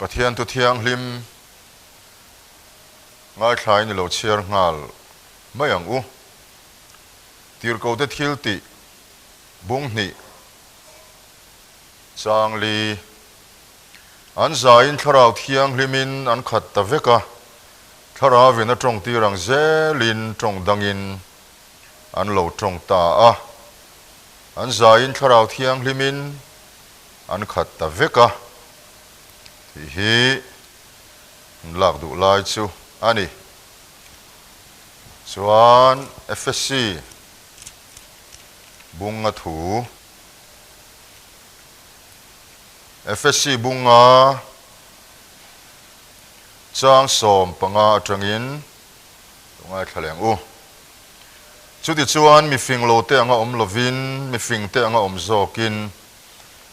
Pathian thu thianghlim ngaithlain i lo chhiar nghal mai ang u. Tirhkohte thil tih bung hnih chang li an zaiin thlarau thianghlimin an khat ta vek a, thlarauvin a tawng tir ang zelin tawng dangin an lo tawng ta a. An zaiin thlarau thianghlimin an khat ta vek a tih hi an lak duh lai chu a ni. Chuan Efesi bunga thu, Efesi bunga chang 15 atangin lo ngaithla leh ang u. Chutichuan mifing lote anga awm lovin, mifingte anga awm zawkin,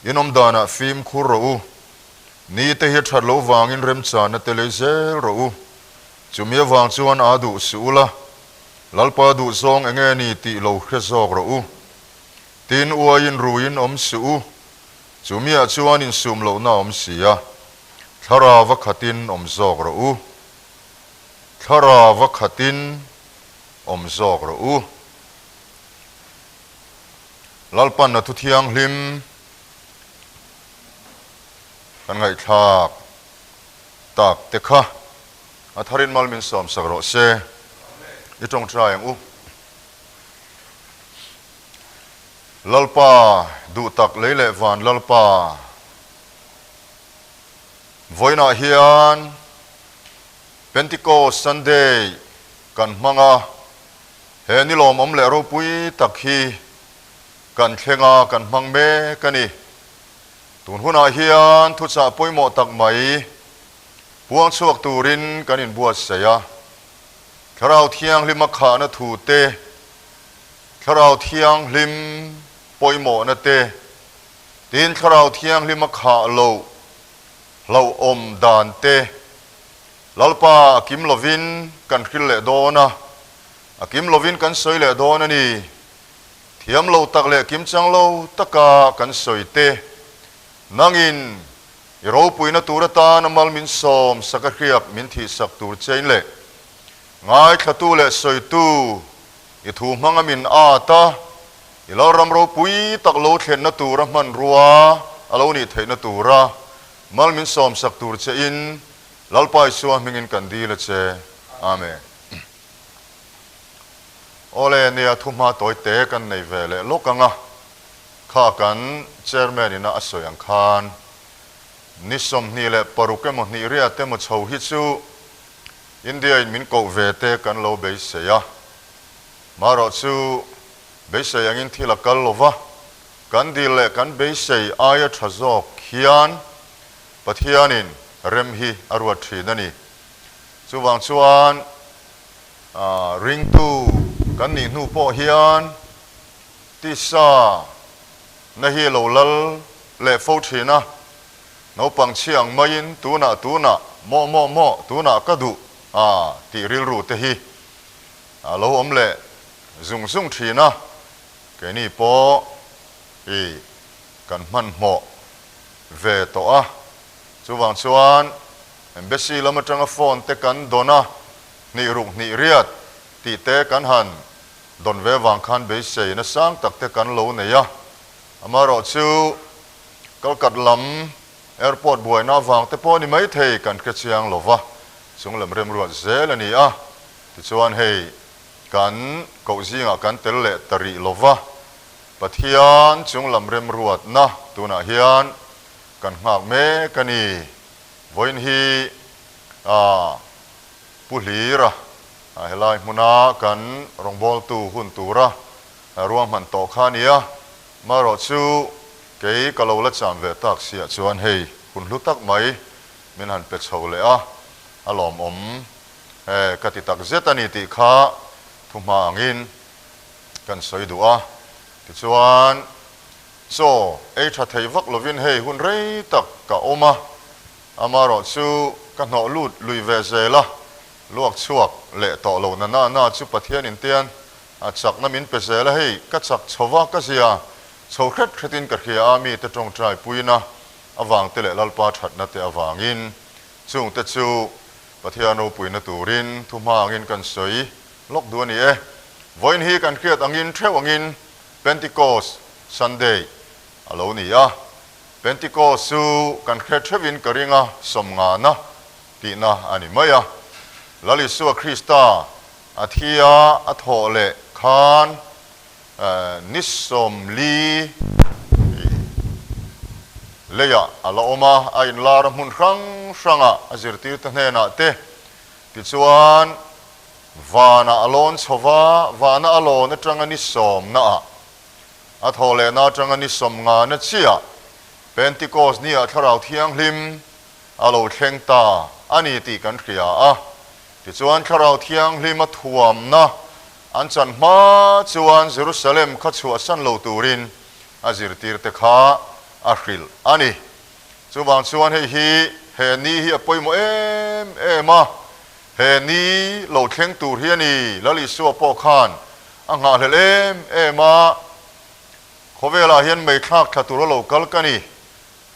in awm danah fimkhur rawh u. Nite hi that lo vangin remchanna te lei zel rawh u. Chumi avang chuan aa duh suh ula, Lalpa duh zawng enge ni tih lo hre zawk rawh u. Tin, uaiin ruiin awm suh u. Chumiah chuan insum lohna awm si a, thlarava khatin awm zawk rawh u. Thlarava khatin awm zawk rawh u. Lalpan a thu thianghlim kan ngaihthlak tak te kha a tharin mal min sawmsak rawh se. I tawngtai ang u. Lalpa duh tak lei leh van Lalpa, vawiinah hian Pentecost Sunday kan hmang a, he ni lawmawm leh ropui tak hi kan thleng a, kan hmang mek a ni. Tun hunah hian thuchah pawimawh tak mai puang chhuak turin kan inbuatsaih a, Thlarau Thianghlima khahna thu te, Thlarau Thianghlim pawimawhna te, tin Thlarau Thianghlima khah loh hlauhawm dan te, Lalpa a kim lovin kan hril leh dawn a, a kim lovin kan sawi leh dawn a ni. Thiam lo tak leh kim chang lo taka kan sawi te, nangin i ropuina tur atana mal min sawm sak a hriak min thihsak tur chein leh ngaithlatu leh sawitu i thu hmanga min at a, i Lalram ropui tak lo thlenna tura hmanrua a lo nih theihna tura mal min sawmsak tur chein Lalpa Isua hmingin kan dil a che. Amen. Awle, nia thuhma tawi te kan nei ve leh lawk ang a, kha kan Chairman ina a sawi ang khan ni 26 emaw hnih riat emaw chho hi chu India in min koh ve te kan lo beisei a, marawh chu beisei angin thil a kal lo va, kan dil leh kan beisei aia tha zawk hian Pathianin rem hi a ruat thin a ni. Chuvang chuan ringtu kan nih hnu pawh hian tisa na hi lo lal leh fo thin a, naupang chhia ang maiin tunah tunah maw maw maw tunah ka duh a tih rilru te hi a lo awm leh zung zung thin a, keini pawh i kan hmanhmawh ve tawh a, chuvang chuan Embassy lam atanga phone te kan dawn a, hnih ruk hnih riat tih te kan han dawn ve vang khan beisei na sang tak te kan lo nei a, amaherawh chu Kalkat lam airport buaina avang te pawh ni maithei kan hre chiang lo va, chung lam remruat zel a ni a, tichuan hei kan koh zingah kan tel leh ta rih lo va. Pathian chunglam remruatna tunah hian kan nghak mek a ni. Vawiin hi Pu Hlira helai hmuna kan rawngbawltu hun tura ruahman tawh kha a ni a, marawh chu kei ka lo la cham ve tak siah chuan hei hun hlu tak mai min han pe chho leh a, a lawmawm ka ti tak zet a ni tih kha thuhma angin kan sawi duh a, tichuan chaw ei tha thei vak lovin hei hun rei tak ka awm a, amaherawh chu ka hnawh lut lui ve zel a, luak chhuak leh tawh lo na na na chu Pathian intian a chakna min pe zel a, hei ka chak chho va ka zia chho hret hretin ka hria a, mite tawngtai puina avangte leh Lalpa thatna te avangin. Chungte chu Pathian ropuina turin thu hma angin kan sawi lawk duh a ni e. Vawiin hi kan hriat angin theuh angin Pentecost Sunday a lo ni a. Pentecost chu kan hre theuhin ka ring a, sawmngana tihna a ni mai a. Lal Isua Krista a thi a, a thawh leh khan Ni 40 leiah a la awm a, a inlar a hmun hrang hrangah a zirtirte hnenah te tichuan vanah a lawn chho va, vana a lawn atanga ni sawmnaah, a thawh lehna atanga ni 50na chiah Pentikos niah Thlarau Thianghlim a lo thleng ta a ni tih kan hria a, tichuan Thlarau Thianghlim a thuamna An chan hma chuan Jerusalem kha chhuahsan lo turin a zirtirte kha a hrilh a ni. Chuvang chuan hei hi he ni hi a pawimawh em em a, he ni lo thleng tur hi a ni. Lal Isua pawh khan a nghahhlelh em em a, Khawvelah hian mei thlak thla tur a lo kal ka ni,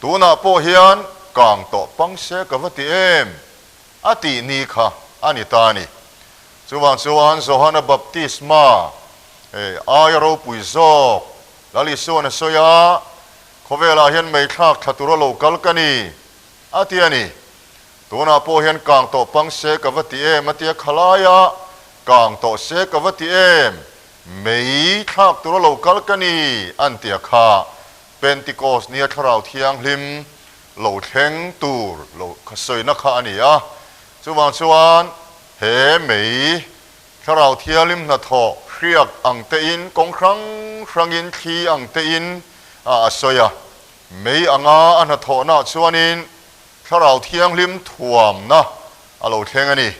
tunah pawh hian kang tawh pang se ka va ti em? A tih ni kha a ni ta a ni. Chuvang chuan Johana Baptisma aia ropui zawk Lal Isua'n a sawi a, Khawvelah hian mei thlak thla tura lo kal ka ni, a ti a ni. Tunah pawh hian kang tawh pang se ka va ti em, a ti a, khalaia kang tawh se ka va ti em, mei thlak tura lo kal ka ni, an ti a kha. Pentikos nia Thlarau Thianghlim lo thleng tur lo kha sawina kha a ni a. Chuvang chuan he mei Thlarau Thianghlim hnathawh hriak ang tein kawng hrang hrangin thli ang tein a sawi a. Mei anga a hnathawhnaah chuanin Thlarau Thianghlim thuamna a lo thleng a ni.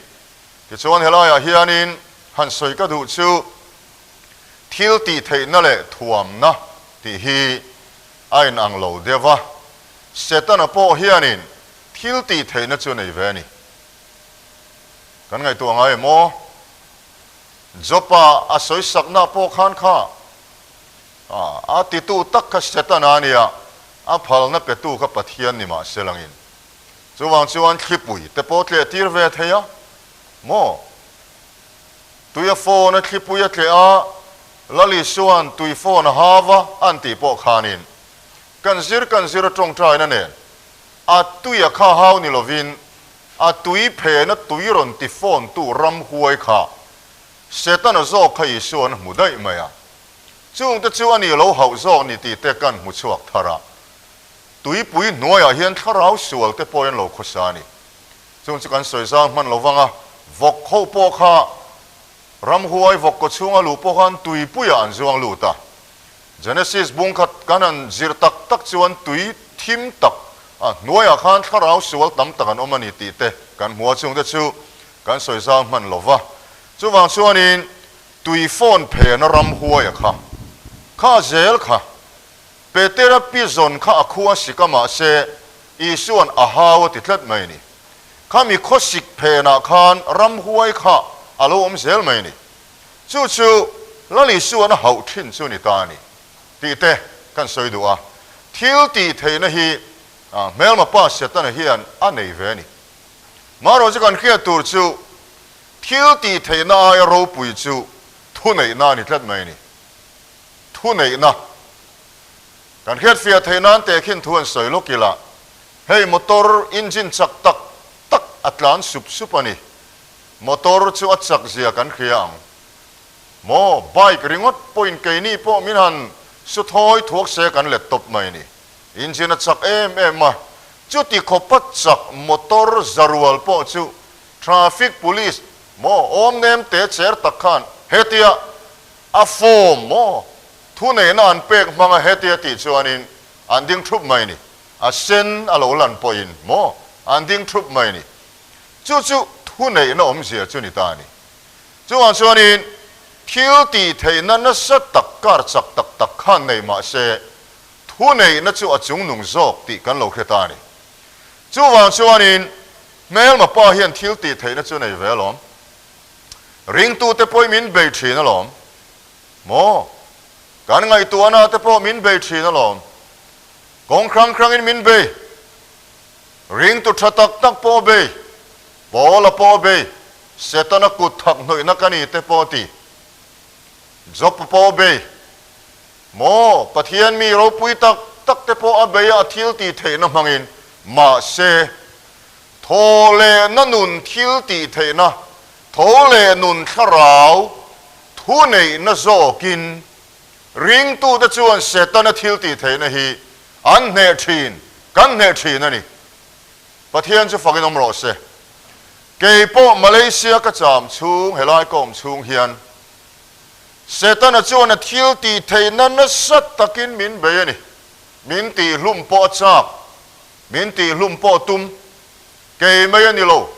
Tichuan helaiah hianin han sawi ka duh chu thil tih theihna leh thuamna tih hi a inang lo deuh va, Setana pawh hianin thil tih theihna chu nei ve a ni. Kan ngaihtuah ngai em aw? Jopa a sawisakna pawh khan kha a titu tak kha Setana a nia, a phalna petu kha Pathian ni mah se langin. Chuvang chuan thlipui te pawh tleh tir ve thei a maw? Tui a phone a thlipui a tleh a, Lal Isua'n tui phone a hau a an tih pawh khanin kan zir kan zir a tawngtaina nen a tui a kha hau ni lovin a tui phena tui rawn ti phone tu ramhuai kha Setana zawk kha Isua'n a hmu daih mai a. Chungte chu a ni lo hauh zawk ni tih te kan hmu chhuak thar a. Tuipui hnuaiah hian thlarau sual te pawhin an lo khawsa a ni. Chung chu kan sawi zang hman lo vang a, vawk ho pawh kha ramhuai vawk kaw chhunga luh pawh khan tuipuiah an zuang lut a. Genesis bung khat kan han zir tak tak chuan tui thim tak a hnuaiah khan thlarau sual tam tak an awm a ni tih te kan hmu a, chungte chu kan sawi zang hman lo va. Chuvang chuanin tui phone phena ramhuaia kha kha zel kha Petera pi zawn kha a khu a sik a mahse Isua'n a hau a ti tlat mai ni. Khami khawsik phenah khan ramhuai kha a lo awm zel mai ni. Chu chu Lal Isua'n a hauh thin chu ni ta a ni tih te kan sawi duh a. Thil tih theihna hi hmelma pa Setana hian a nei ve a ni. Marawh chu kan hriat tur chu thil tih theihna aia ropui chu thuneihna a ni tlat mai ni. Thuneihna. Kan hriatfiah theih nan tehkhin thu an sawi lawk ila, hei motor engine chak tak tak a tlan sup sup a ni. Motor chu a chak zia kan hria ang. Maw, bike ringawt pawhin keini pawh min han su thawi thuak se kan let tawp mai ni. Engine a chak em em a, chuti khawpa chak motor zarual pawh chu traffic police maw awm nem te cher tak khan hetia A form maw? Thu neihna an pek hmanga hetia tih chuanin an ding thup mai ni. A sen a lo lan pawhin maw an ding thup mai ni. Chu chu thu neihna awmzia chu ni ta a ni. Chuvang chuanin thil tih theihna nasa tak kar chak tak tak khan nei mah se thu neihna chu a chungnung zawk tih kan lo hre ta a ni. Chuvang chuanin hmelma pa hian thil tih theihna chu nei ve alawm. Ringtute pawhin min bei thin alawm. Maw? Kan ngaihtuahna te pawh min bei thin alawm. Kawng hrang hrangin min bei. Ringtu tha tak tak pawh bei, Paula pawh bei, Setana kut thak hnawihna ka ni te pawh ti. Job pawh bei. Maw, Pathian mi ropui tak tak te pawh a bei a, a thil tih theihna hmangin. Mahse, thaw leh na nun thil tih theihna, tho leh nun thlarau thu neihna zawkin ringtute chuan Setana thil tih theihna hi an hneh thin, kan hneh thin a ni. Pathian chu fakin awm rawh se. Kei pawh Malaysia ka cham chhung, helai ka awm chhung hian Setana chuan a thil tih theihna nasa takin min bei a ni. Min tihhlum pawh a chak, min tihhlum pawh a tum. Kei mai a ni lo,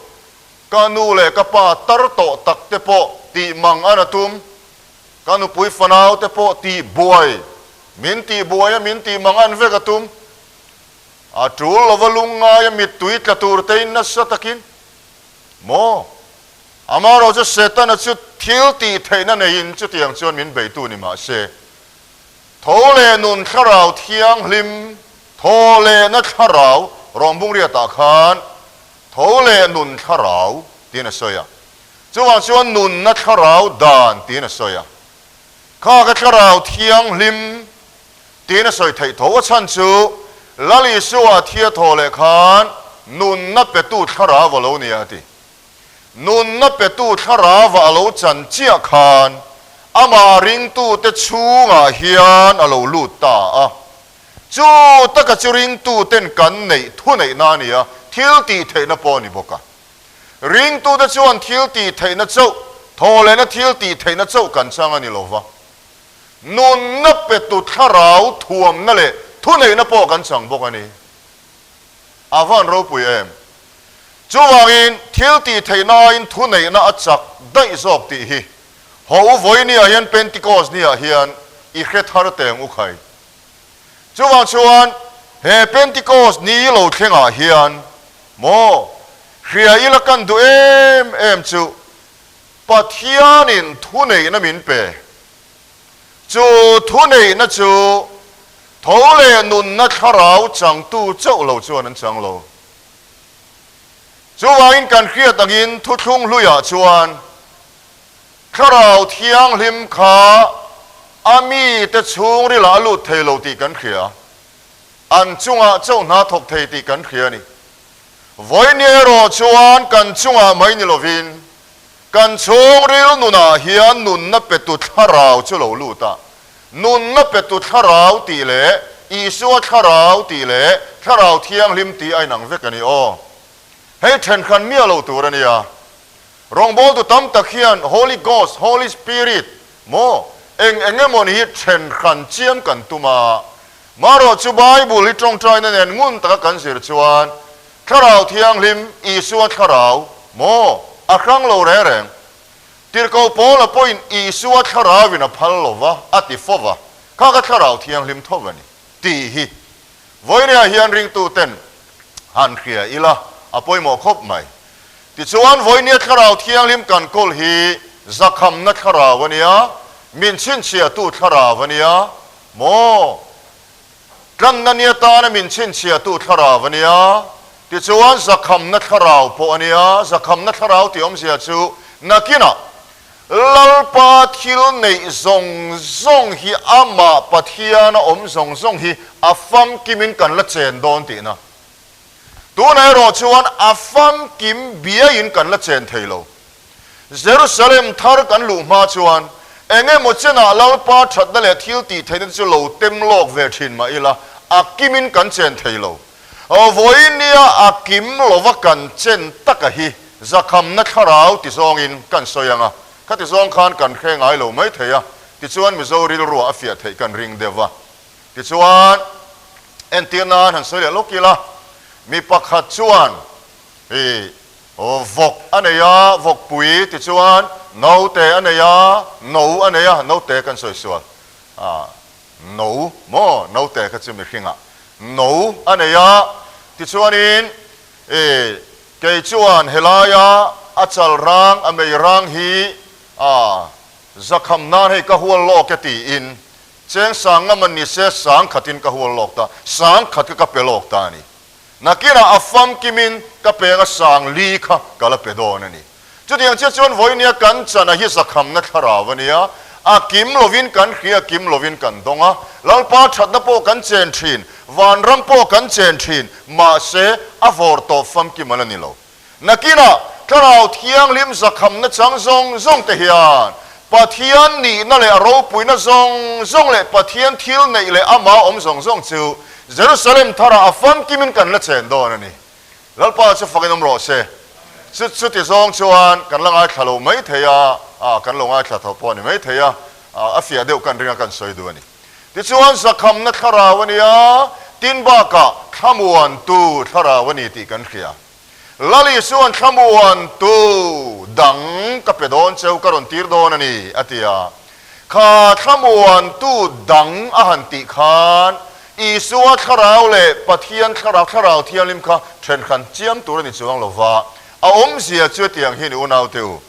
ka nu leh ka pa tar tawh tak te pawh tih mang an a tum. Ka nupui fanau te pawh tih buai, min tih buai a min tih mang an vek a tum. A tul lova lungngaia mittui tla tur tein nasa takin, Maw? Amaherawh chu Setana chu thil tih theihna neiin chutiang chuan min beitu ni mah se, tho leh nun thlarau thianghlim, thaw lehna thlarau, rawngbung riatah khan tho leh nun thlarau tiin a sawi a. Chuvang chuan nunna thlarau dan tiin a sawi a. Kha ka thlarau thianghlim tiin a sawi theih tho. A chhan chu Lal Isua thia thaw leh khan nunna petu thlarau a lo ni a ti. Nunna petu thlarauah a lo chan chiah khan amah ringtute chhungah hian a lo lut ta a. Chu taka chu ringtuten kan neih thuneihna a ni a, thil tih theihna pawh a ni bawk a. Ringtute chuan thil tih theihna chauh, thawhlehna thil tih theihna chauh kan chang a ni lo va. Nunna petu thlarau thuamna leh thuneihna pawh kan chang bawk a ni. A van ropui em? Chuvangin thil tih theihna aiin thuneihna a chak daih zawk tih hi haw u vawi niah hian Pentecost niah hian i hre thar teng u khai. Chuvang chuan he Pentecost ni lo thlengah hian maw hria ila kan duh em em chu Pathianin thuneihna min pe. Chu thuneihna chu tho leh nunna thlarau changtu chauh lo chuan an chang lo. Chuvangin kan hriat angin thuthlung hluiah chuan Thlarau Thianghlim kha a mite chhungrilah a lut thei lo tih kan hria. An chungah chauh hna thawk thei tih kan hria a ni. Vawiin erawh chuan kan chungah mai ni lovin kan chhungril nunah hian nunna petu thlarau chu lo lut a. Nunna petu thlarau tih leh Isua thlarau tih leh Thlarau Thianghlim tih a inang vek a ni aw. Hei thenkhan miah lo tur a nia. Rawngbawltu tam tak hian Holy Ghost, Holy Spirit, maw eng eng emaw ni hi thenkhan chiam kan tum a. Marawh chu Bible hi tawngtaina nen ngun taka kan zir chuan Thlarau Thianghlim, Isua thlarau, maw a hrang lo reng reng. Tirhkoh Paula pawhin Isua thlarauin a phal lo va, a ti fo va, Kha ka thlarau thianghlim tho a ni, tih hi vawinia hian ringtuten han hria ila a pawimawh khawp mai. Tichuan, vawinia thlarau thianghlim kan kawl hi zakhamna thlarau a nia, min chhinchhiahtu thlarau a nia maw? Tlanna ni atana min chhinchhiahtu thlarau a nia. Tichuan, zakhamna thlarau pawh a nia. Zakhamna thlarau tih awmzia chu nakinah Lalpa thil neih zawng zawng hi amah Pathiana awm zawng zawng hi a famkimin kan la chen dawn tihna. Tunah erawh chuan a famkim biaiin kan la chen thei lo. Jerusalem thar kan luh hma chuan eng emaw chenah Lalpa thatna leh thil tih theihna te chu lo tem lawk ve thin mah ila, a kimin kan chen thei lo. Vawiin nia a kim lova kan chen taka hi zakhamna thlarau ti zawngin kan sawi ang a, khati zawng khan kan hre ngai lo mai thei a, tichuan Mizo rilruah a fiah theih kan ring deuh va. Tichuan, entir nan han sawi leh lawk ila, mi pakhat chuan i Vawk a nei a, vawkpui tichuan naute a nei a, no a nei a, naute kan sawi sual a, no maw, naute kha chu mihringah no a nei a, tichuanin i kei chuan helaia a chal rang, a mei rang hi a zakham nan hei ka hual lawk e tiin cheng sang ngam an ni se, sang khatin ka hual lawk ta, sang khat kha ka pe lawk ta a ni. Nakinah a famkimin ka peng a sang li kha ka la pe dawn a ni. Chutiang chiah chuan vawinia kan chana hi zakhamna thlarau a nia, a kim lovin kan hria, kim lovin kan dawng a, Lalpa thatna pawh kan chen thin, vanram pawh kan chen thin, mahse a vawr tawp famkim a la ni lo. Nakinah thlarau thianghlim zakhamna chang zawng zawng te hian Pathian nihna leh a ropuina zawng zawng leh Pathian thil neih leh ama awm zawng zawng chu Jerusalem tharah a famkimin kan la chen dawn a ni. Lalpa chu fakin awm rawh se. Chu chuti zawng chuan kan la ngaithla lo mai thei a, ah kan lo ngaithla tho pawh a ni mai thei a, ah a fiah deuh kan ring a kan sawi duh a ni. Tichuan zakhamna thlarau a nia, tin bakah thlamuantu thlarau a ni tih kan hria. Lal Isua'n thlamuantu dang ka pe dawn cheu ka rawn tir dawn a ni, a ti a. Kha thlamuantu dang a han tih khan Isua thlarau leh Pathian thlarau, Thlarau Thianghlim kha ṭhenhran chiam tur a ni chuang lo va, a awmzia chu hetiang hi ni unaute u.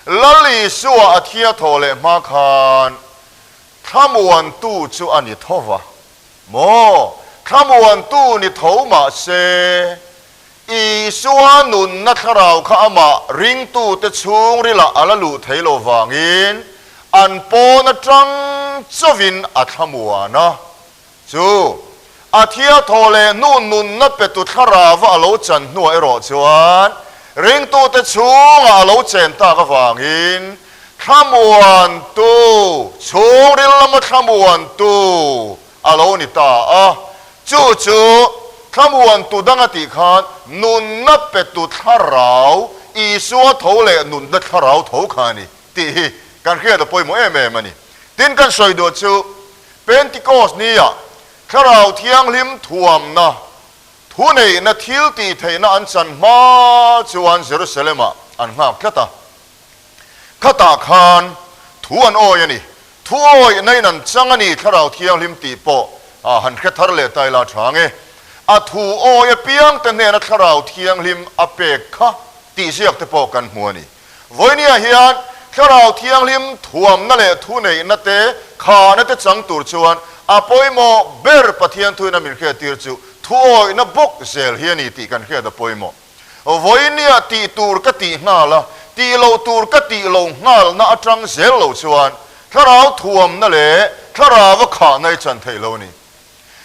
Lal Isua a thia thawh leh hma khan thlamuantu chu a ni tho va. Maw? Thlamuantu ni tho mah se, Isua nunna thlarau kha amah ringtute chhungrilah a la luh thei lo vangin an pawn atang chauhin a thlamuan a. Chu a thia thaw leh hnu nunna petu thlarauva a lo chan hnuah erawh chuan ringtute chhungah a lo chen tak avangin Thlamuantu, chhungril lama thlamuantu a lo ni ta a. Chu chu thlamuantu dang a tih khan nunna petu thlarau, Isua tho leh nunna thlarau tho kha a ni tih hi kan hriat a pawimawh em em a ni. Tin, kan sawi duh chu Pentecost nia Thlarau Thianghlim thuamna, thuneihna thil tih theihna an chan hma chuan Jerusalem-ah an nghak tlat a. Khatah khan thu an awi a ni. Thu awihna in an chang a ni Thlarau Thianghlim tih pawh han hre thar leh ta ila tha nge. A thu awi apiang te hnena Thlarau Thianghlim a pek kha tih ziak te pawh kan hmu a ni. Vawinia hian Thlarau Thianghlim thuamna leh thuneihna te khahna te chang tur chuan a pawimawh ber Pathian thuin a min hriattir chu thu awihna bawk zel hi a ni tih kan hriat a pawimawh. Vawinia tih tur ka tih nghal a, tih loh tur ka tih lo nghalna atang zel lo chuan thlarau thuamna leh thlarau a khahna i chan theih lo a ni.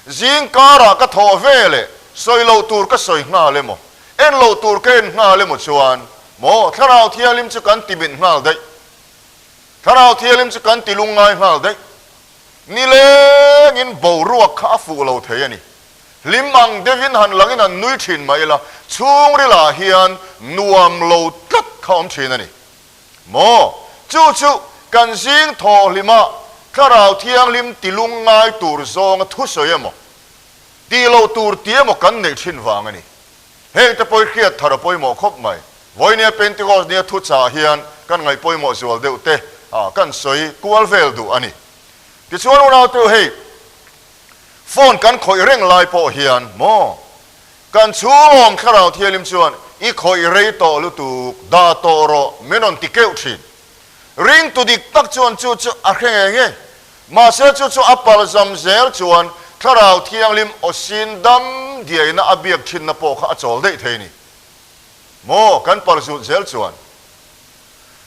Zing karah ka thawh ve leh sawi loh tur ka sawi nghal emaw, en loh tur ka en nghal emaw chuan maw thlarau thianghlim chu kan ti mit nghal daih. Thlarau thianghlim chu kan ti lungngai nghal daih. Nilengin boruak kha a fuh lo thei a ni. Hlim ang deuhin han langin han nui thin mah ila, chhungrilah hian nuam lo tlat kha awm thin a ni. Maw? Chu chu kan zing thawhhlima Thlarau Thianghlim tilung ngai tur zawnga thusawi emaw, tih loh tur ti emaw kan neih thin vang a ni. Heng te pawh i hriat thar a pawimawh khawp mai. Vawinia Pentecost nia thuchah hian kan ngaih pawimawh zual deuh te kan sawi kual vel duh a ni. Tichuan unaute hei, Phone kan khawih reng lai pawh hian maw kan chhungawm thlarau thialim chuan i khawih rei tawh lutuk dah tawh rawh min rawn ti keuh thin. Ringtu dik tak chuan chu chu a hre ngei ngei. Mahse chu chu a palzam zel chuan thlarau thianghlim aw sin dam diaina a biak thinna pawh kha a chawl daih thei ni. Maw kan palzut zel chuan.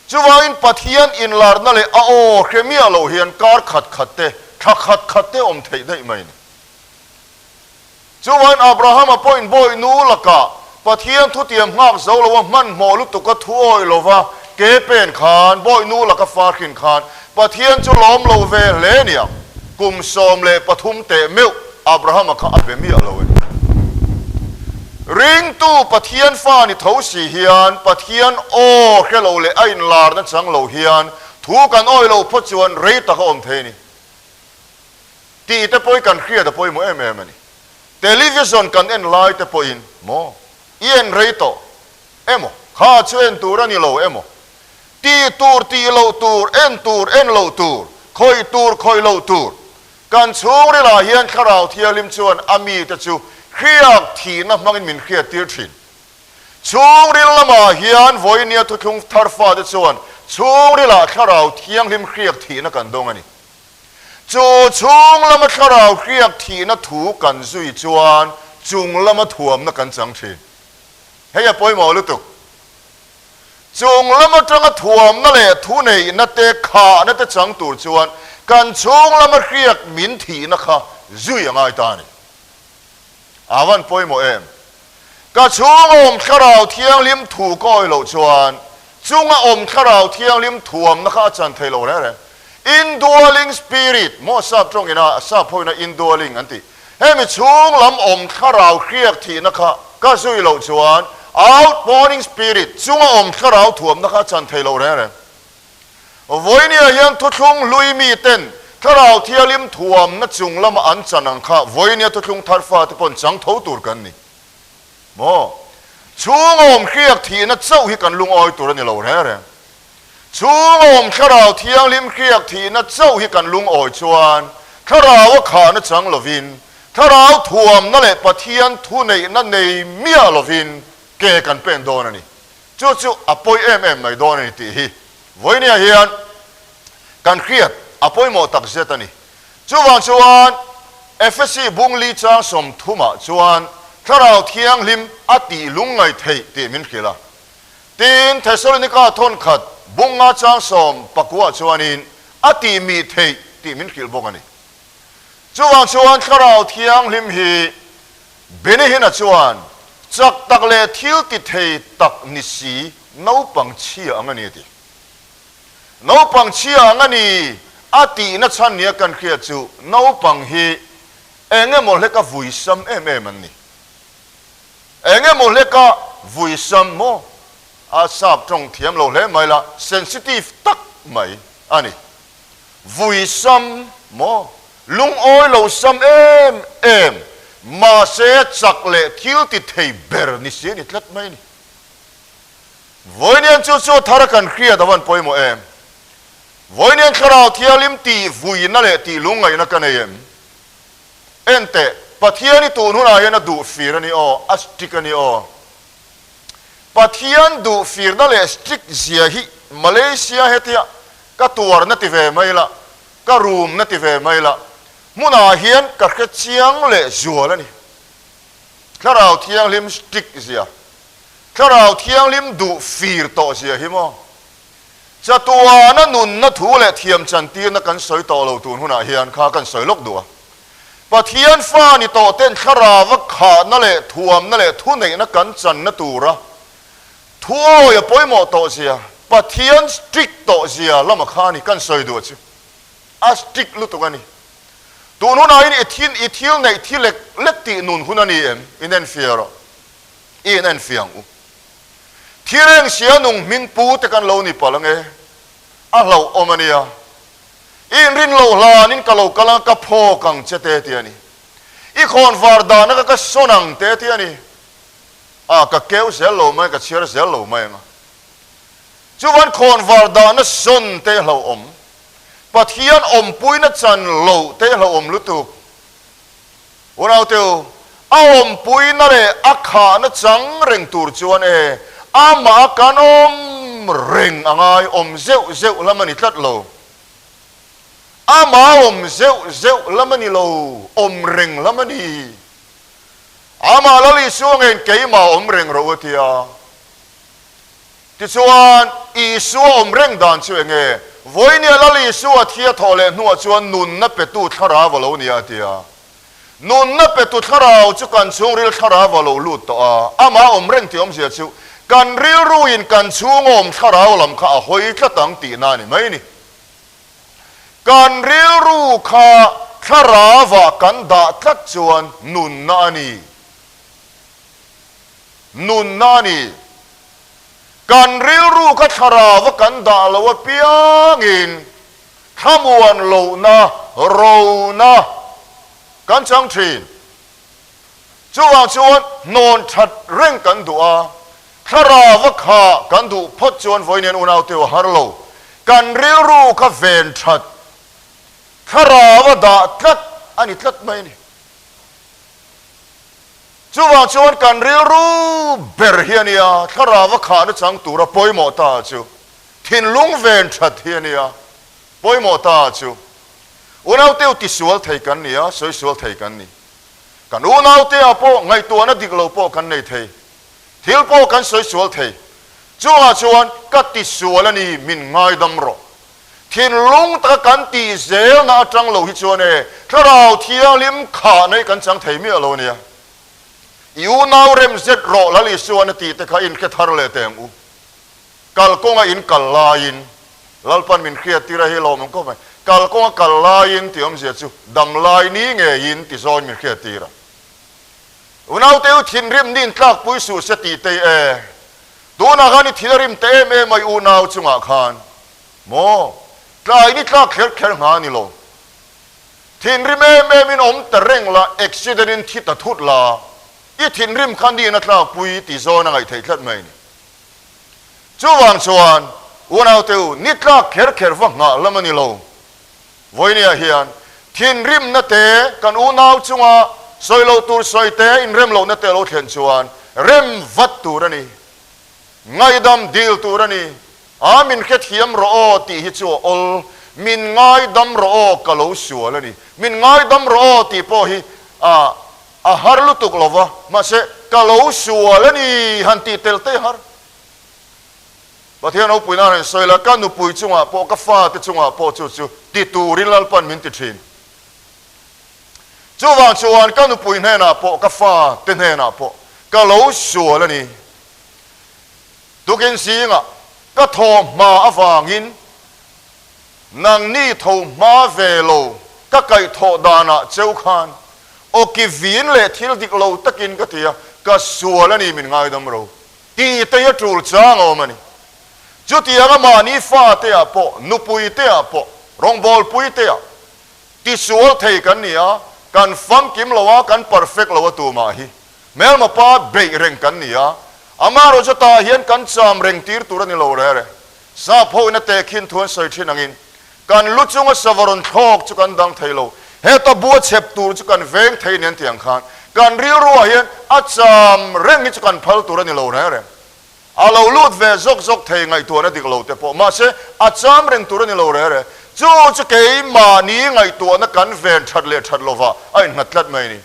Chuvangin Pathian inlarna leh a aw hre miah loh hian kar khat khat te, thla khat khat te awm theih daih mai a ni. Chuvangin Abrahama pawhin bawi nu lakah Pathian thutiam nghak zo loa hmanhmawh lutuka thu awih lova ke pen khan, bawi nu laka far hrin khan Pathian chu lawm lo ve hle niang. Kum 13 teh meuh Abrahama kha a be miah lo a ni. Ringtu Pathian fa ni tho si hian Pathian aw hre lo leh a inlarna chang lo hian thu kan awih loh phawt chuan rei tak a awm thei a ni tih te pawhin kan hriat a pawimawh em em a ni. Television kan en lai te pawhin maw i en rei tawh emaw kha chu en tur a ni lo emaw tih tur tih loh tur en tur en loh tur khawih tur khawih loh tur Kan chhungrilah hian Thlarau Thianghlim chuan a mite chu hriak thihna hmangin min hriattir thin. Chhungril lamah hian vawinia thuthlung thar fate chuan chhungrilah Thlarau Thianghlim hriak thihna kan dawng a ni. Chu chhung lama Thlarau hriak thihna thu kan zui chuan chung lama thuamna kan chang thin. Hei a pawimawh lutuk. Chung lam atanga thuamna leh thuneihna te, khahna te chang tur chuan kan chhung lama hriak min thihna kha zui a ngai ta a ni. A van pawimawh em? Ka chhung awm Thlarau Thianghlim thu ka awih loh chuan chunga awm Thlarau Thianghlim thuamna kha a chan thei lo reng reng. Indwelling Spirit, maw sap tawngina sap hoina indwelling an tih. Hemi chhung lam awm Thlarau hriak thihna kha ka zui loh chuan Outpouring Spirit, chunga awm Thlarau thuamna kha a chan thei lo reng reng. Vawinia hian thuthlung hlui miten Thlarau Thianghlim thuamna chung lama an chan ang kha vawinia thuthlung thar fate pawn chang tho tur kan ni. Maw? Chhung awm hriak thihna chauh hi kan lungawi tur a ni lo reng reng. Chhung awm Thlarau Thianghlim hriak thihna chauh hi kan lungawi chuan Thlarau a khahna chang lovin, Thlarau thuamna leh Pathian thuneihna nei miah lovin ke kan pen dawn a ni. Chu chu a pawi em em mai dawn a ni tih hi vawinia hian kan hriat a pawimawh tak zet a ni. Chuvang chuan Efesi bungli chang sawmthumah chuan Thlarau Thianghlim a tih lungngaih theih tih min hrilh a. Tin, Thesalonika thawnkhat bunga chang 19 chuanin a tih mih theih tih min hrilh bawk a ni. Chuvang chuan Thlarau Thianghlim hi Benihina chuan chak tak leh thil ti thei tak ni si naupang chhia ang a ni a ti. Naupang chhia ang a ni a tihna chhan nia kan hriat chu naupang hi eng emaw hleka vuisam em em an ni. Eng emaw hleka vuisam maw? A sap tawng thiam lo hle mai la, sensitive tak mai a ni. Vuisam maw? Lungawi lo sam em em, mahse chak leh thil ti thei ber ni si a ni tlat mai a ni. Vawiinian chu chu thar a kan hriat a van pawimawh em? Vawiinian Thlarau Thianghlim tih vuina leh tih lungngaihna ka nei em? En teh, Pathian i tun hunah hian a duh fir a ni aw, a strict a ni aw. Pathian duh firna leh strict zia hi Malaysia hetia ka tuarna ti ve mai la, ka rumna ti ve mai la, hmunah hian ka hre chiang leh zual a ni. Thlarau Thianghlim strict zia, Thlarau Thianghlim duh fir tawh zia hi maw? Chatuana nunna thu leh thiam chantirna kan sawi tawh lo tun hunah hian kha kan sawi lawk duh a. Pathian fa ni tawh ten thlarava khahna leh thuamna leh thuneihna kan channa tura thuawi a pawimawh tawh zia, Pathian strict tawh zia lama kha a ni kan sawi duh chu. A strict lutuk a ni. Tun hunah hian i thin i thil neih thi lek lek tih nun hun a ni em? Inenfiah rawh. I inenfiah ang u. Thireng sia nung hming pu te kan lo ni palh ange, a hlauh awm a nia. I inrin loh hlanin ka lo kal ang, ka phawk ang che te ti a ni. I khawn var dahna ka ka sawn ang te ti a ni. A, ka keu zel lo mai, ka chhiar zel lo mai ang a. Chuvan khawn var dahna sawn te hlauh awm, Pathian awmpuina chan loh te hlauh awm lutuk. Unaute u, a awmpuina leh a khahna chang reng tur chuan e, amah a kan awm reng a ngai, awm zeuh zeuh lam a ni tlat lo. Amah awm zeuh zeuh lam a ni lo, awm reng lam a ni. Amah Lal Isua ngeiin keimah awm reng rawh u a ti a. Tichuan, Isua awm reng dan chu eng nge? Vawinia Lal Isua thi a thawh leh hnuah chuan nunna petu thlarau a lo ni a, a ti a. Nunna petu thlarau chu kan chhungril thlarau a lo lut tawh a, amah awm reng tih awmzia chu kan rilruin kan chhung awm thlarau lam kha a hawi tlat ang tihna a ni mai ni. Kan rilru kha thlarauah kan dah tlat chuan nunna a ni. Nunna a ni. Kan rilru kha thlarau a kan dah lo apiangin thlamuan lohna, rona kan chang thin. Chuvang chuan hnawn that reng kan duh a, thlarau a kha kan duh phawt chuan vawiin unaute a har lo. Kan rilru kha ven that, thlarau a dah tlat a ni tlat mai a ni. Chuvang chuan kan rilru ber hi a nia, thlarau a khahna chang tura pawimawh ta chu thinlung ven that hi a nia, pawimawh ta chu unauteu tisual thei kan ni a, sawi sual thei kan ni. Kan unaute ah pawh ngaihtuahna dik lo pawh kan nei thei. Thil pawh kan sawi sual thei. Chungah chuan ka ti sual a ni min ngaidam rawh. Thinlung taka kan tih zelna atang lo hi chuan e Thlarau Thianghlim khahna hi kan chang thei miah lo a nia. I unau rem zet rawh Lal Isuan a tih te kha inhre thar leh teh ang u. Kalkawnga in kal laiin Lalpan min hriat tir a hi lawm ang khawp mai. Kalkawnga kal laiin tih awmzia chu dam lai ni ngeiin ti zawin min hriat tir a. Unaute u thinrim nin tlakpui suh se tih tei e. Tunah khan i thil a rim ta em em a i unau chungah khan maw tlai ni tlak kher kher ngha ni lo. Thinrim em em in awm ta reng la accident in thi ta thut la i thinrim kha nin a tlakpui ti zawn a ngaih theih tlat mai ni. Chuvang chuan unaute u ni tlak kher kher va nghah lam a ni lo. Vawinia hian thinrimna te kan unau chunga sawi loh tur sawi te inrem lohna te a lo thlen chuan rem vat tur a ni. Ngaidam dil tur a ni. A min hrethiam rawh aw tih hi chu a awl. Min ngaidam rawh aw ka lo sual a ni. Min ngaidam rawh aw tih pawh hi a a har lutuk lo va, mahse ka lo sual a ni han tih tel te har. Pathian ropui nan han sawi la, ka nupui chungah pawh, ka fate chungah pawh chu chu ti turin Lalpan min ti thin. Chuvang chuan ka nupui hnenah pawh, ka fate hnenah pawh ka lo sual a ni. Tukin zingah ka thaw hma avangin nangni tho hma ve lo ka kaihthawh danah cheu khan awki vin leh thil dik lo takin ka ti a, ka sual a ni min ngaidam ro. Tih te a tul chang a awm a ni. Chutianga mahni fate ah pawh, nupui te ah pawh, rawngbawlpui te ah tisual thei kan ni a, kan famkim lo a, kan perfect lo a tumah hi hmelma pa beih reng kan ni a, amaherawh chutah hian kan cham reng tir tur a ni lo rere. Sap ho in a tehkhin thu an sawi thin angin kan lu chunga sava rawn thlawk chu kan dang thei lo, heta bua chhep tur chu kan veng thei nen tiang khan kan rilruah hian a cham reng hi chu kan phal tur a ni lo reng reng. A lo lut ve zawk zawk thei ngaihtuahna dik lo te pawh mahse a cham reng tur a ni lo reng reng. Chu chu keimahni ngaihtuahna kan ven that leh that lovah a innghat tlat mai a ni.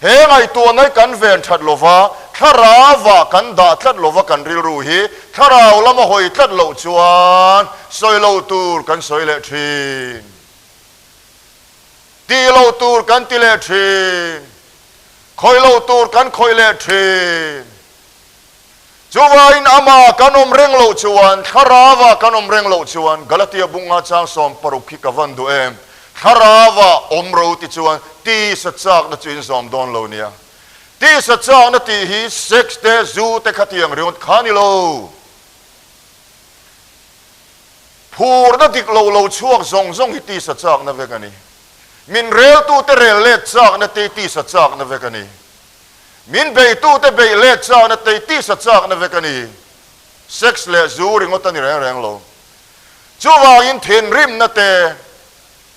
He ngaihtuahna hi kan ven that lova, thlarauah kan dah tlat lova kan rilru hi thlarau lama hawi tlat loh chuan sawi lo tur kan sawi leh thin. Tih lo tur kan ti leh thin. Khawih lo tur kan khawih leh thin. Chuvangin amah kan awm reng loh chuan, thlarauah kan awm reng loh chuan, Galatia bunga chang 60 khi ka van duh em? Thlarauah awm ro ti chuan tisa chakna chu in zawm dawn lo nia. Tisa chakna tih hi sex te, zu te khatiang ringawt kha ni lo. Phurna dik lo lo chhuak zawng zawng hi tisa chakna vek a ni. Min reltute rel let chakna te hi tisa chakna vek a ni. Min beitute beih let chakna tei tisa chakna vek a ni. Sex leh zu ringawt a ni reng reng lo. Chuvangin thinrimna te,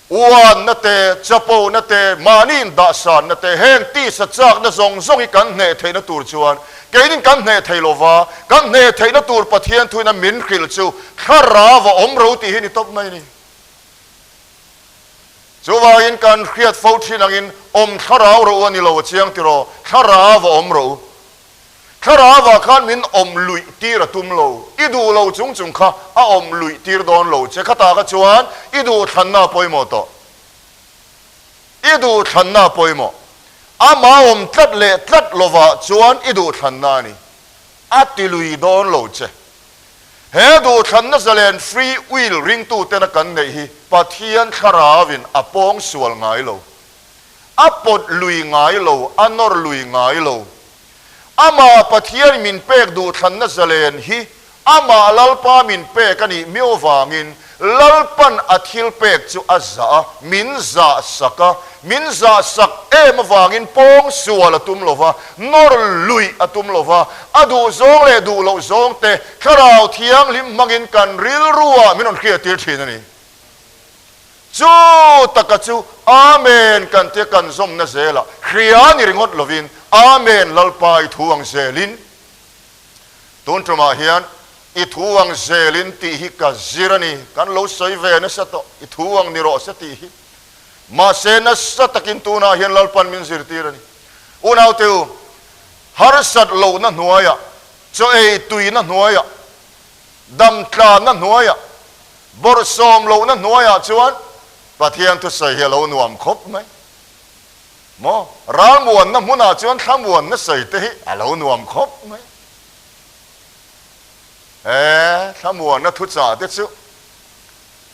uanna te, chapona te, mahni indahsanna te, heng tisa chakna zawng zawng hi kan hneh theihna tur chuan keinin kan hneh thei lo va, kan hneh theihna tur Pathian thuina min hrilh chu thlarau a awm ro tih hi ni tawp mai a ni. Chuvangin kan hriat fo thin angin awm thlarau rawh u a ni lo a chiang tiraw, thlarau a awm rawh u. Thlarauah khan min awm luih tir a tum lo, i duh lo chung chung kha a awm luih tir dawn lo che. Khatah kha chuan i duh thlanna a pawimawh tawh. I duh thlanna a pawimawh. Amah awm tlat leh tlat lovah chuan i duh thlanna a ni. A ti lui dawn lo che. He duhthlanna zalen free will ringtutena kan neih hi Pathian thlarauin a pawng sual ngai lo. A pawt lui ngai lo, a nawr lui ngai lo. Amah Pathian min pek duhthlanna zalen hi amah Lalpa min pek a nih miau vangin Lalpan a thil pek chu a zah a, min zah sak a, min zah sak em avangin pawng sual a tum lo va, nawr luih a tum lo va, a duh zawng leh duh loh zawng te Thlarau Thianghlim hmangin kan rilruah min rawn hriattir thin a ni. Chu taka chu Amen kan tia kan zawmna zelah hria ni ringawt lovin Amen Lalpa i thu ang zelin Tun tumah hian i thu ang zelin tih hi ka zir a ni. Kan lo sawi ve nasa tawh, i thu ang ni rawh se tih hi. Mahse nasa takin tunah hian Lalpan min zirtir a ni. Unaute u, harsat lohna hnuaiah, chaw ei tuina hnuaiah, dam tlanna hnuaiah, bawrhsawm lohna hnuaiah chuan Pathian thusawi hi a lo nuam khawp mai. Maw? Ralmuanna hmunah chuan thlamuanna sawi te hi a lo nuam khawp mai. He thlamuanna thuchah te chu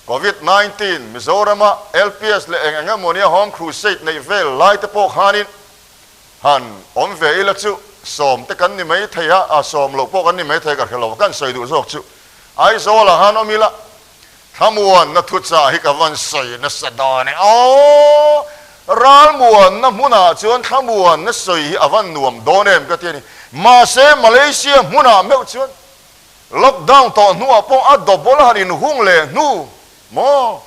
Covid 19 Mizorama LPS leh eng eng emaw nia Home Crusade neih vel lai te pawh khanin han awm ve ila chu sawm te kan ni mai thei a, a sawm loh pawh kan ni mai thei ka hre lo, kan sawi duh zawk chu Aizawlah han awm ila thlamuanna thuchah hi ka van sawi nasa dawn e aw, ralmuanna hmunah chuan thlamuanna sawi hi a van nuam dawn em ka ti a ni. Mahse Malaysia hmunah meuh chuan Lockdown tawh hnuah pawh a double han inhung leh hnu maw?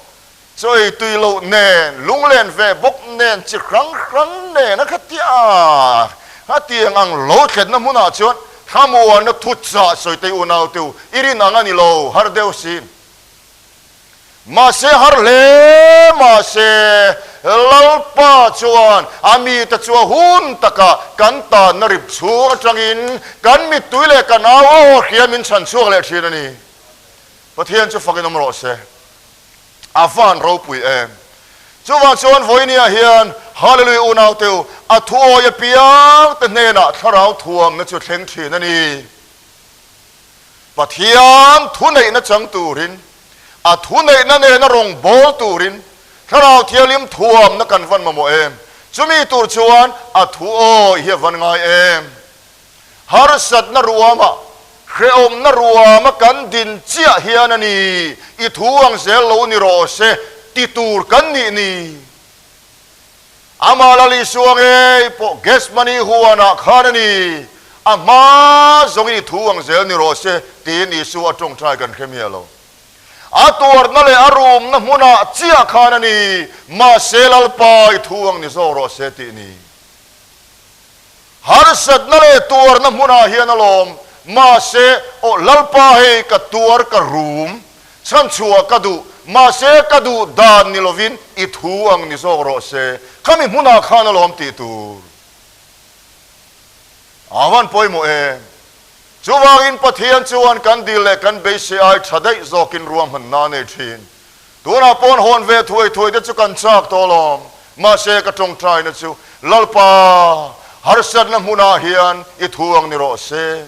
Chaw ei tui loh nen, lunglen ve bawk nen, chi hrang hrang nen a khatia khatiang ang lo thlenna hmunah chuan thlamuanna thuchah sawitei unaute u i rin ang a ni lo har deuh sin. Mahse har hle mahse Lalpa chuan a mite chu a hun taka kan tanna rip chhung atangin kan mittui leh kan au aw hria min chhan chhuak leh thin a ni. Pathian chu fakin awm rawh se. A van ropui em. Chuvang chuan vawinia hian Hallelujah unaute u, a thuawi apiang te hnenah thlarau thuamna chu thleng thin a ni. Pathian thuneihna chang turin, a thuneihna nena rawn bawl turin Thlarau Thianghlim thuamna kan van mamawh em? Chumi tur chuan a thu awi hi a van ngai em? Harsatna ruama, hrehawmna ruama kan din chiah hian a ni, i thu ang zel lo ni rawh se ti tur kan nih ni. Amah Lal Isua ngei pawh Gethsemane huanah khan a ni, a hma zawngin i thu ang zel ni rawh se tiin Isua a tawngtai kan hre miah lo. A tuarna leh a rumna hmunah chiah khan a ni, mahse Lalpa i thu ang ni zawk rawh se tih ni. Harsatna leh tuarna hmunah hian a lawm, mahse aw Lalpa hei ka tuar ka rum, Chhanchhuah ka duh, mahse ka duh dan ni lovin i thu ang ni zawk rawh se, khami hmunah khan alawm tih tur a van pawimawh em? Chuvangin Pathian chuan kan dil leh kan beisei ai tha daih zawkin ruahmanna a nei thin. Tunah pawn hawn ve thuai thuai te chu kan chak tawh alawm, mahse ka tawngtaina chu Lalpa harsatna hmunah hian i thu ang ni rawh se.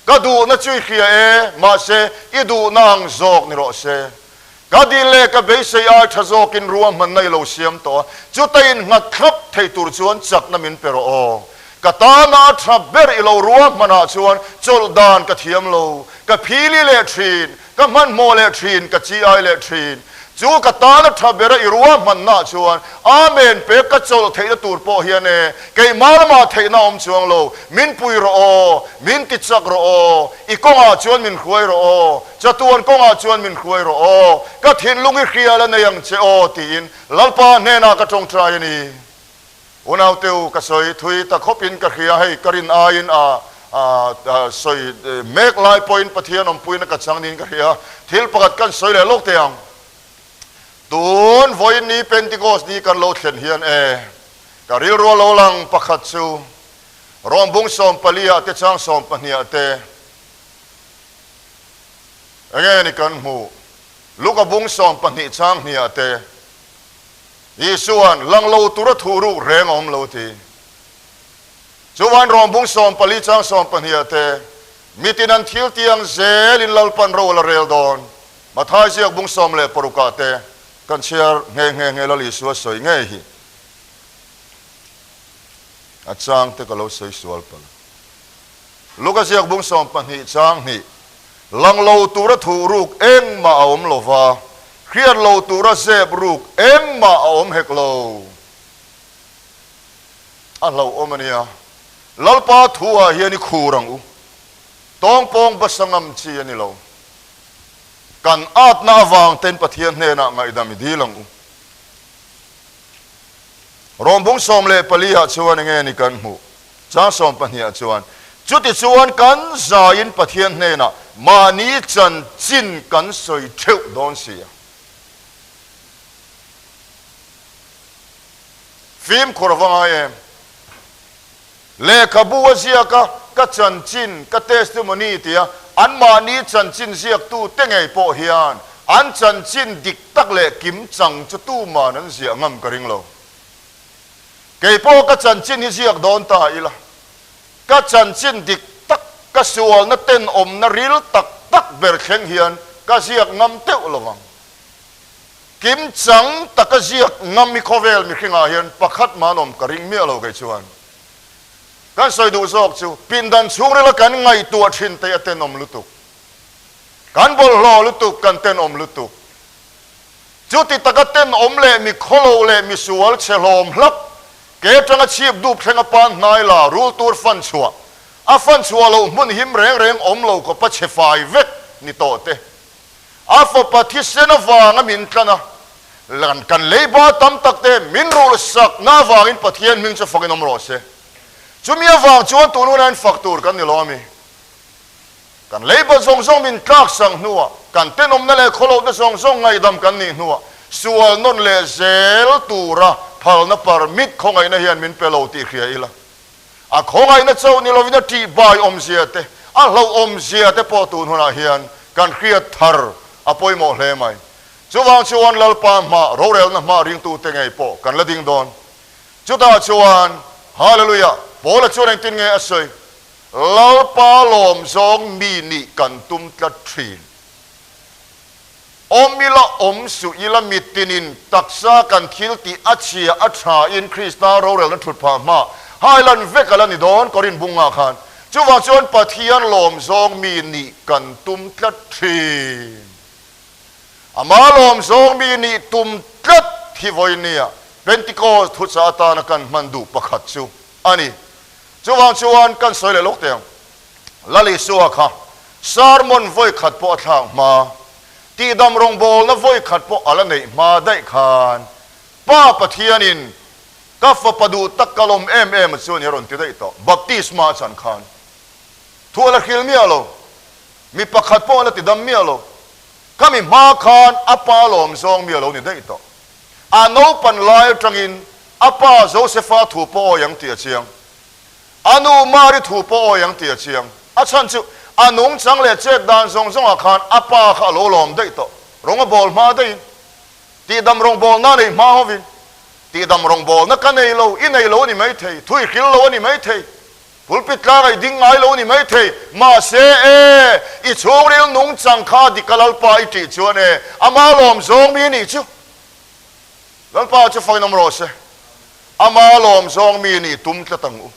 Ka duhna chu i hria e, mahse i duhna ang zawk ni rawh se. Ka dil leh ka beisei ai tha zawkin ruahmanna i lo siam tawh a, chuta innghat thlap thei tur chuan chakna min pe rawh aw. Ka tana a tha ber i lo ruahmanah chuan chawlh dan ka thiam lo, ka phili leh thin, ka hmanhmawh leh thin, ka chi ai leh thin. Chu ka tana tha bera i ruahmanna chuan Amen pek ka chawlh theihna tur pawh hian e, keimah lamah theihna awm chuang lo, min pui rawh aw, min ti chak rawh aw, i kawngah chuan min hruai rawh aw, chatuan kawngah chuan min hruai rawh aw, ka thinlung i hrial a nei ang che aw tiin Lalpa hnenah ka tawngtai a ni. Unaute u, ka sawi thui ta khawpin ka hria, hei ka rin aiin a sawi mek lai pawhin Pathian awmpuina ka chang niin ka hria. Thil pakhat kan sawi leh lawk teh ang. Tun vawiin ni Pentecost ni kan lo thlen hian e, ka rilru a lo lang pakhat chu Rawmbung sawmpali ah te chang sawmpahnih ah te enge ni kan hmuh, Luka bung sawmpahnih chang hnih ah te, Isua'n lang lo tura thu ruk reng a awm lo ti. Chuvain rawngbung 14 chang 12 ah te, Mitin an thil tiang zelin Lalpan ro a la rel dawn. Mathai ziak bung 16 ah te kan chhiar nghe nghe nghe Lal Isua sawi ngei hi. A chang te ka lo sawi sual palh. Luka ziak bung 12 chang hnih, Lang lo tura thuh ruk engmah a awm lo va, hriat lo tura zep ruk engmah a awm hek lo. A hlauhawm a nia. Lalpa thuah hian i khur ang u. Tawngpawng basa ngam chi a ni lo. Kan atna avang ten Pathian hnenah ngaihdam i dil ang u. Rawngbung 14 ah chuan enge ni kan hmuh? Chang 12 ah chuan, Chutichuan kan zaiin Pathian hnenah mahni chanchin kan sawi theuh dawn si a. Fimkhur a va ngai em? Lehkhabu a ziak a, ka chanchin, ka testimony tia anmahni chanchin ziaktute ngei pawh hian an chanchin dik tak leh kim chang chu tuman an ziah ngam ka ring lo. Kei pawh ka chanchin hi ziak dawn ta ila, ka chanchin dik tak, ka sualna tenawmna ril tak tak ber thleng hian ka ziak ngam teuh lo vang. Kim chang taka ziak ngam hi khawvel mihringah hian pakhat mah an awm ka ring miah lo kei chuan. Kan sawi duh zawk chu pindan chhungrila kan ngaihtuah thin te a tenawm lutuk. Kan bawlhhlawh lutuk, kan tenawm lutuk. Chuti taka tenawm leh mi khawlo leh mi sual chhe hlawm hlak, ke atanga chhip dup thlenga pan hnai la rul tur fan chhuah, a fan chhuah loh hmun him reng reng awm lo khawpa chhe fai vek ni tawh te. A fapa thisen avanga min tlan a, kan leiba tam tak te min rulh sakna avangin Pathian hming chu fakin awm rawh se. Chumi avang chuan tun hunah hian fak tur kan ni lo a mi. Kan leiba zawng zawng min tlak sang hnuah, kan tenawmna leh khawlohna zawng zawng ngaihdam kan nih hnuah sual nawn leh zel tura phalna permit khawngaihna hian min pe lo tih hria ila. A khawngaihna chauh ni lovin a ṭihbai awmzia te, a hlauh awmzia te pawh tun hunah hian kan hriat thar a pawimawh hle mai. Chuvang chuan Lalpa hma, rorelna hma ringtute ngei pawh kan la ding dawn. Chutah chuan, Hallelujah! Paula chuan engtin nge a sawi? Lalpa lawm zawng mi nih kan tum tlat ṭhin. Awm ila awm suh ila mitinin taksa kan thil tih a chhia a tha in Krista rorelna thut phah hma hailan vek a la ni dawn Korin bungah khan. Chuvang chuan Pathian lawm zawng mi nih kan tum tlat thin. Ama lawm zawng mi nih tum tlat hi vawinia Pentecost thuchah atana kan hman duh pakhat chu a ni. Chuvang chuan kan sawi leh lawk teh ang. Lal Isua kha sermon vawi khat pawh a thlak hma, tihdam rawngbawlna vawi khat pawh a la neih hma daih khan Pa Pathianin ka fapa duh tak ka lawm em em a chu a ni a rawn ti daih tawh. Baptisma a chan khan thu a la hril miah lo, mi pakhat pawh a la tidam miah lo. Khami hma khan a pa lawm zawng mi a lo ni daih tawh. A naupan lai atangin a pa Josefa thu pawh awi ang tih a chiang. A nu Mari thu pawh awi ang tih a chiang. A chhan chu a nungchang leh chet dan zawng zawngah khan a pa kha a lo lawm daih tawh. Rawng a bawl hma daihin, tihdam rawngbawlna a neih hma hovin, tihdam rawngbawlna ka nei lo, i nei lo a ni maithei, thu i hril lo a ni maithei, pulpit tlangah i ding ngai lo a ni maithei, mahse e, i chhungril nungchang kha dik a Lalpa i tih chuan e, ama lawm zawng mi a nih chu. Lalpa chu fakin awm rawh se. Ama lawm zawng mi nih tum tlat ang u.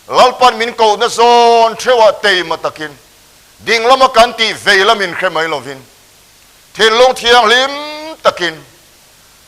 Lalpan min kohna zawn theuhah teima takin, ding lama kan tih vei lamin hre mai lovin, thinlung thianghlim takin,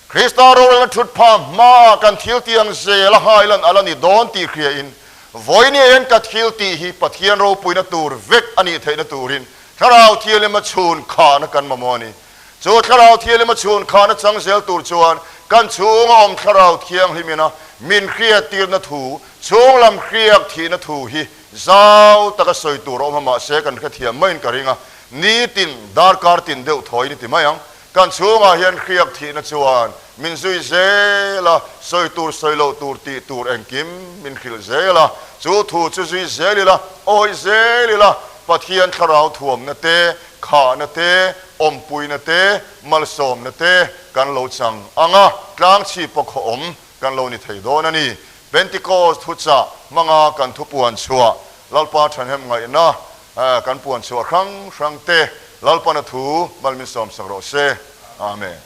Krista rorelna thut pha hmaah kan thil tiang zel a hailan a la ni dawn tih hriain, vawinia hian ka thil tih hi Pathian ropuina tur vek a nih theihna turin Thlarau Thianghlim a chhun khahna kan mamawh a ni. Chu Thlarau Thianghlim a chhun khahna chang zel tur chuan kan chhunga awm Thlarau Thianghlim ina min hriattirna thu, chhunglam hriak thihna thu hi zau taka sawi tur a awm a, mahse kan hrethiam maiin ka ring a, nitin darkar tin deuh thawiin i ti mai ang. Kan chhungah hian hriak thihna chuan min zui zel a, sawi tur sawi loh tur tih tur engkim min hrilh zel a, chu thu chu zui zel ila, awih zel ila, Pathian Thlarau thuamna te, khahna te, awmpuina te, malsawmna te kan lo chang ang a, tlangchhi pawh khaw awm kan lo ni thei dawn a ni. Pentecost thuchah hmanga kan thupuan chhuah, Lalpa thahnem ngaihna kan puan chhuah hrang hrang te, Lalpana thu mal min sawmsak rawh se. Amen.